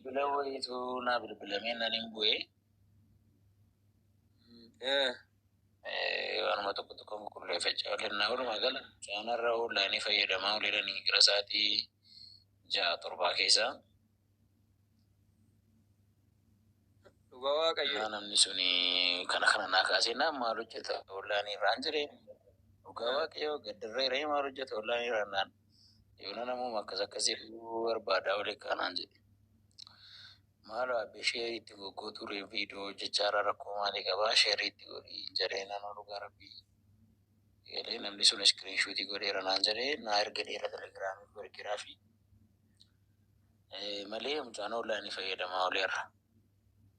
Bilbila wayiitu naa bilbilamee nan hin bu'ee. Waanuma tokko tokko qulqulleeffachaa oolennaa walumaa gala mucaan har'a oonlaayinii fayyadamaa ooleeranii gara sa'aatii 6 7 keessa. Dhugaa Waaqayyo. Naa namni suni kana kana naa kaasee naan maal hojjeta oonlaayinii irraan jedheen dhugaa Waaqayyo gaddarreeree maal hojjeta oonlaayinii irraan naan yoona namuma akkas akkasii barbaadaa oole kaanaan jedhe. Maaloo abbe sheerii itti goggootuu ree video hojjechaa irraa rakkoo maalii qabaa sheerii itti godhii jedhee nanoo dhugaa rabbii egalee namni sun iskiriinshuutii godheera naan jedhee naa erge dheera telegiraamii koo ergeeraafi malee mucaan oonlaayinii fayyadamaa ooleerra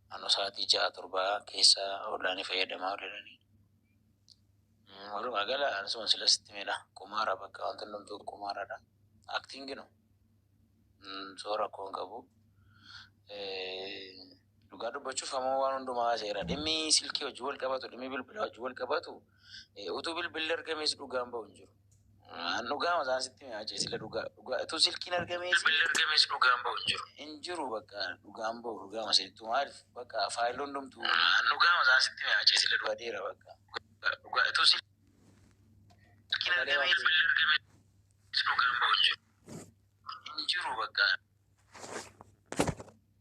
naannoo sa'aatii 6 7 keessa oonlaayinii fayyadamaa ooleeranii walumaa gala anisuma sila sitti himedha qumaara bakka wanti hundumtuu qumaaradha aktiingi no So rakkoo hin qabu. Dhugaa dubbachuuf ammoo waan hundumaa haaseera. Dhimmi silkii wajjin wal qabatu, dhimmi bilbilaa wajjin wal qabatu utuu bilbilli argamees dhugaan ba'u hin jiru. An dhugaa isaan sitti mi'aa jee sila dhugaa dhugaa utuu silkiin argamees bilbilli argamees dhugaan ba'u hin jiru. Hin jiru bakka dhugaan ba'u dhugaa masittu maaliif bakka faayilii hundumtuu. An dhugaa isaan sitti mi'aa jee sila dhugaa dheera bakka dhugaa utuu silkiin argamees bilbilli argamees dhugaan ba'u hin jiru. Hin jiru bakka.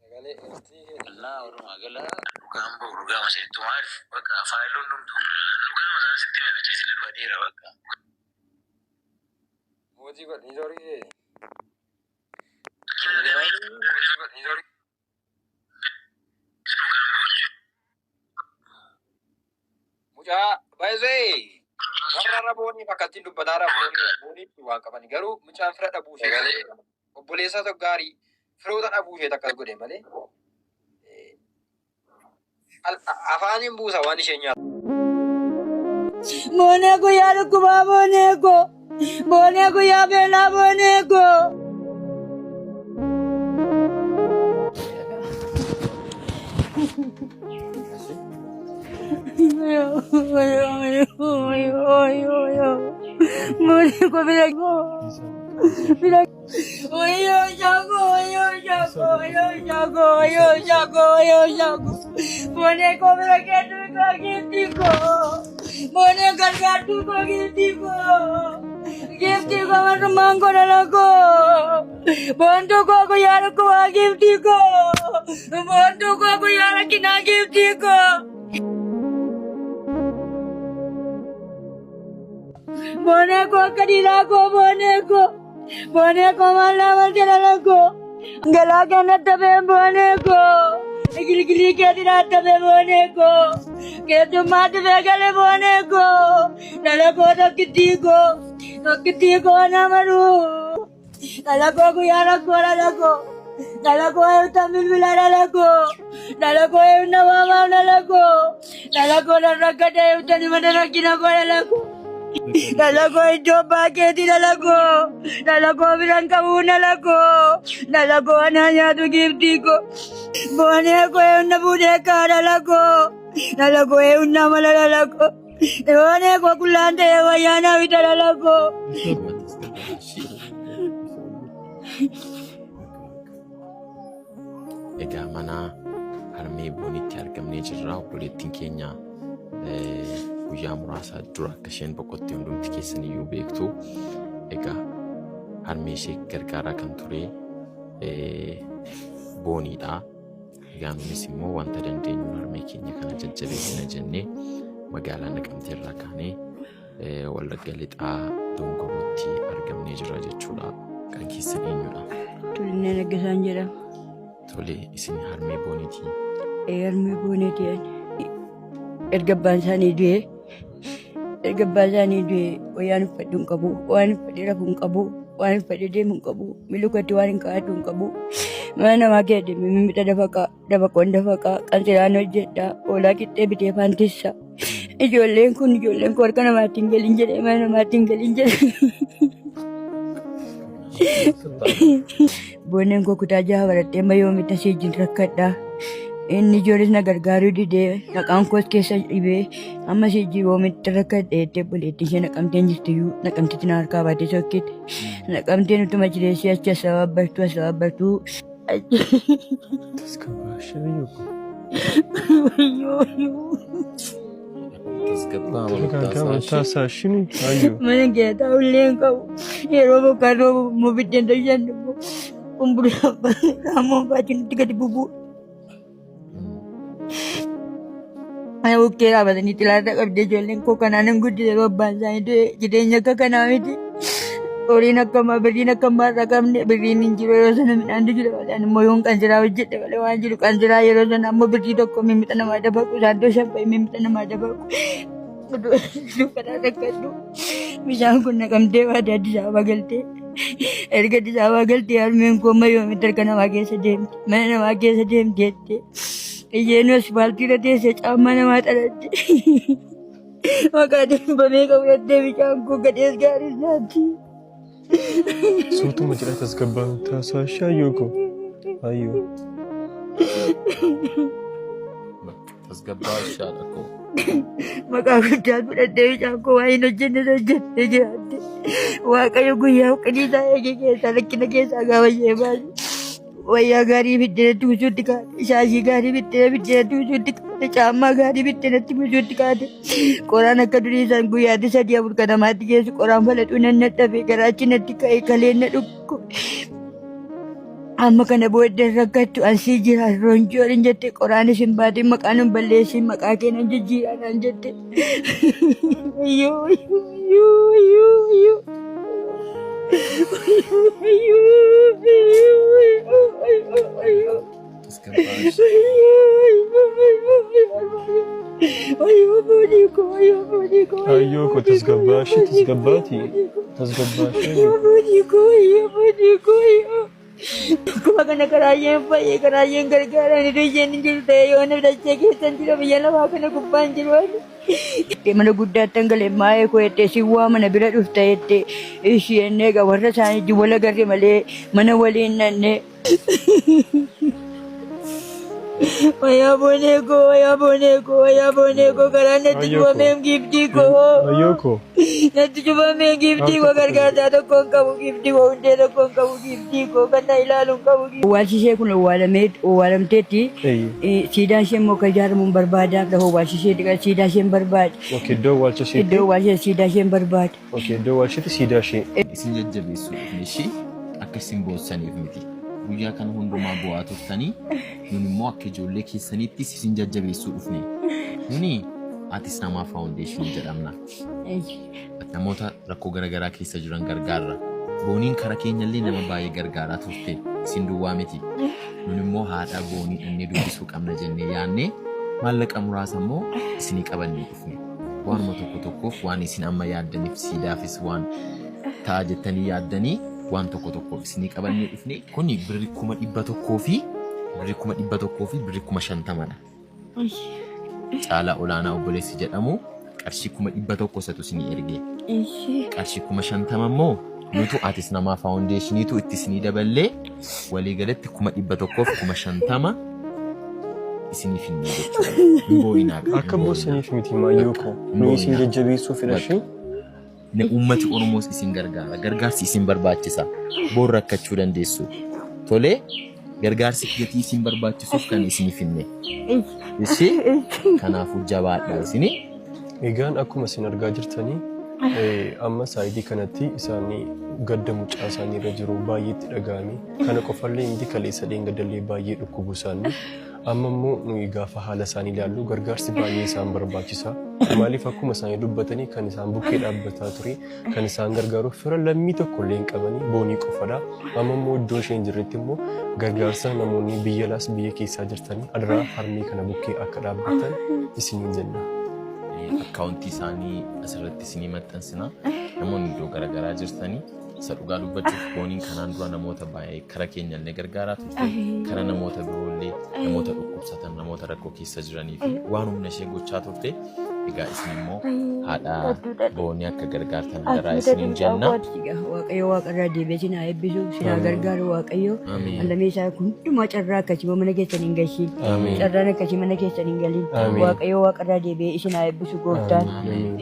Sagalee ertii keeti. Innaa walumaa gala dhugaan ba'u dhugaa maseettu maaliif bakka faayilii hundumtuu dhugaa masaa sitti mi'aa sila badeera bakka. Mootii godhi niitoorkii keeti. Mootii godhi niitoorkii. Mucaa baay'ee warra irra booniif akkattiin dubbataa irra booniif waan qaban garuu mucaan fira dhabuu ishee obboleessa tokko gaarii firoota dhabuu ishee akkas godhe malee afaaniin buusa waan isheen nyaatu. Boonee guyyaa dhukkubaa boonee koo. Boonee guyyaa beelaa boonee koo. Boonee koo bira koo. Bira Wayyoo jago wayyoo jago wayyoo jago wayyoo jago wayyoo jago. Boonee koo bira keetu koo giiftii koo. Boonee gargaartuu koo giiftii koo. Giiftii koo marrummaan koo dhala koo. Boontuu koo guyyaa dhukkubaa giiftii koo. Boontuu koo guyyaa rakkinaa giiftii koo. Boonee koo akka dhiiraa koo boonee koo. Boonee koo maal naa malte dhala koo. Galaa kan nattabee boonee koo. Gilgilii keetti naattabee boonee koo. Keessummaa dhufee gale boonee koo. Dhala koo tokkittii koo. Tokkittii koo na maruu. Dhala koo guyyaa rakkoo dhala koo. Dhala koo eewtan bilbila dhala koo. Dhala koo eewna waamaaf dhala koo. Dhala koo nan rakkate eewtan mana rakkina koo dhala koo. Dhala koo iddoo abbaa keetii dhala koo. Dhala koo biran qabuu dhala koo. Dhala koo anaa nyaatu giiftii koo. Boonee koo eewna fuudhee kaa dhala koo. Dhala koo eewna mala dhala koo. Boonee koo qullaan ta'ee wayyaa naa bita dhala koo. Egaa mana harmee boonitti argamnee jirra. Obboleettiin keenya guyyaa muraasa dura akka isheen boqotte hundumti keessan iyyuu beektu. Egaa harmee ishee gargaaraa kan ture booniidha. Egaa nunis immoo wanta dandeenyu harmee keenya kana jajjabeessina jennee magaalaa Naqamtee irraa kaanee Wallagga Lixaa Dongorootti argamnee jirra jechuudha. Kan keessan eenyudha? Tulinnee Naggasaan jedhama. Tole isin harmee booniitii. Ee harmee booneeti ani. Erga abbaan isaanii du'ee erga abbaan isaanii du'ee wayyaan uffadhu hin qabu, waan uffadhee rafu hin qabu, waan uffadhee deemu hin qabu, miilukatti waan hin kaa'adhu hin qabu. Mana namaa keessa deemee mimmixa dafaqaa, dafaqoon dafaqaa, qansiraan hojjedha, hoolaa qixxee bitee faan tissa. Ijoolleen kun ijoolleen koo harka namaatti hin galin jedhee mana namaatti hin galin jedhee. Boonneen koo kutaa jaha baradhee amma yoomitti asii wajjin rakkadha. Inni ijoolles na gargaaruu didee maqaan koos keessa dhibee amma asii wajjin yoomitti rakkadhe jettee obboleettiin ishee naqamteen jirtiyyuu naqamtetti na harkaa baatee sokkite. Naqamteen utuma jireessee achi as sababbartuu as sababbartuu. Tasgabbaashee ayyoo koo. Tasgabbaa Tasgabbaa'aa amantaa amantaa ishee ayyoo. Mana kee taa'ullee hin qabu. Yeroo bokkaan roobu immoo biddeen tolchan immoo kumburaa raammoon faachuun itti gadi bubuudha. Mana bukkee dhaabatanii xilaata qabdee ijoolleen koo kanaan hin guddise yeroo abbaan isaanii du'e jireenya akka kanaa miti. Horiin akka ammaa birriin akka ammaa irraa qabne birriin hin jiru yeroo sana midhaantu jira malee ani immoo yoon qansiraa hojjedhe malee waan jiru qansiraa yeroo sana ammoo birrii tokko mimmixa namaa dabaqu isaan doo shan mimmixa namaa dabaqu. Dukkanaa rakkadhu bishaan kun naqamtee baate Addis Ababa galtee erga Addis Ababa galtee harmeen koo amma yoomitti harka namaa keessa deemte mana namaa keessa deemte jettee isheen asfaaltii irra teessee caammaa namaa xalatte maqaa darbamee qabu jettee bishaan koo gadhees gaariis naatti. Suutuma jedha tasgabbaa'aa taasaa ishee ayyoo koo. Ayyoo. Tasgabbaa ishaadha koo. Maqaa guddaa fudhadhee bishaan koo waa hin hojjenne hojjettee jiraatte. Waaqayyo guyyaa huqqinii isaa eege keessaa rakkina keessaa gaafa ishee baase. Wayyaa gaarii biddeenatti buusuutti kaate. Shaashii gaarii biddeenatti buusuutti kaate. Caammaa gaarii biddeenatti buusuutti kaate. Qoraan akka durii isaan guyyaatti sadii afur kan namaatti geessu qoraan falaxuu nan dadhabe garaachi natti ka'e kaleen na dhukku. Amma kana booddee rakkattu ansii jira ronjoon hin jette qoraan isin baatin maqaan hin balleessin maqaa kee nan jijjiiraa naan jette. Ayyoo ayyoo ayyoo ayyoo. Ayyoo ayyoo ayyoo ayyoo. Tasgabbaa Ayyoo koo tasgabbaashee tasgabbaati. Tasgabbaashee ayyoo. Akkuma kana karaayyeen fayyee karaayyeen gargaaraan iddoo isheen hin jiru ta'e yoo na dachee keessan jira biyya lafaa kana gubbaan jiru ani. Mana guddaatti hangalee maayee koo jettee si waa mana bira dhufta jettee isheen egaa warra isaanii wajjin wal agarre malee mana waliin dhannee. Wayaa boonee koo wayaa boonee koo wayaa boonee koo karaan natti Ayyoo koo. cufameem giiftii koo. Ayyoo koo. Natti cufamee giiftii koo gargaarsaa tokko hin qabu giiftii koo hundee tokko hin qabu giiftii koo kan na ilaalu hin qabu. Owwaalchi ishee kun owwaalamee owwaalamteetti Eeyyee. siidaan ishee immoo akka ijaaramu hin barbaada lafa owwaalchi ishee siidaa ishee hin barbaada. Okay, iddoo awwaalcha isheetti. Iddoo owwaalcha ishee siidaa ishee hin barbaada. Okay, iddoo awwaalcha isheetti siidaa ishee. Isin jajjabeessuudhaaf ishii akka isin boossaniif miti. Guyyaa kana hundumaa bu'aa turtanii nun immoo akka ijoollee keessaniittis isin jajjabeessuu dhufne. Nuni Atis Namaa Foundation jedhamna. Namoota rakkoo garaagaraa keessa jiran gargaarra. Booniin kara keenyallee nama baay'ee gargaaraa turte. Isin duwwaa miti. Nun immoo haadha boonii dhannee dubbisuu qabna jennee yaannee maallaqa muraasa immoo isinii qabannee dhufne. Waanuma tokko tokkoof waan isin amma yaaddaniif siidaafis waan ta'a jettanii yaaddanii waan tokko tokkoof isinii qabannee dhufne. Kuni birri 100,000 fi birri 100,000 fi birri 50,000dha. Caalaa Olaanaa obboleessi jedhamu qarshii 100,000 isatu isinii erge. Qarshii 50,000 immoo nutu Atis Namaa Foundationiitu itti isinii daballee waliigalatti 150,000 isiniif hin jechuudha. Hin boo'inaa. Akka boossaniif miti maayyoo koo. Nuyi isin jajjabeessuuf fedhashee. Uummati Oromoos isin gargaara. Gargaarsi isin barbaachisa. Boor rakkachuu dandeessu. Tolee, gargaarsi gatii isin barbaachisuuf kan isiniif hinne. Ishee kanaafuu jabaadha isinii. Egaan akkuma isin argaa jirtanii amma saayidii kanatti isaanii gadda mucaa isaanii irra jiru baay'eetti dhaga'ame. Kana qofallee miti kaleessa dheengadallee baay'ee dhukkubu isaanii. Amma immoo nuyi gaafa haala isaanii ilaallu gargaarsi baay'ee isaan barbaachisa. Maaliif akkuma isaanii dubbatanii kan isaan bukkee dhaabbataa ture kan isaan gargaaru fira lammii tokko illee hin qabanii boonii qofadha. Amma immoo iddoo isheen jirretti immoo gargaarsa namoonni biyya alaas biyya keessaa jirtanii adaraa harmee kana bukkee akka dhaabbattan isiniin jenna. Akkaawuntii isaanii asirratti isinii maxxansina. Namoonni iddoo garaagaraa jirtanii isa dhugaa dubbachuuf booniin kanaan dura namoota baay'ee kara keenya illee gargaaraa turte kara namoota biroollee namoota dhukkubsatan namoota rakkoo keessa jiranii fi waan humna ishee gochaa turte Egaa isin immoo haadha Boonii akka gargaartan adaraa isiniin jenna. Waaqayyo waaqarraa deebi'ee sin haa eebbisu, sin haa gargaaru Waaqayyo. Amiin. Allamee isaa hundumaa carraa akkasii mana keessan hin gashiin. Amiin. Carraan akkasii mana keessan hin galin. Amiin. Waaqayyo waaqarraa deebi'ee isin haa eebbisu gooftaan. Amiin.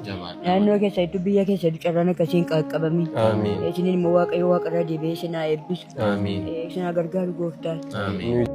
Jabaadhaa. Naannoo keessattuu biyya keessattuu carraan akkasii hin qaqqabamin. Amiin. Isiniin immoo Waaqayyo waaqarraa deebi'ee isin haa eebbisu. Amiin. Isin haa gargaaru gooftaan. Amiin.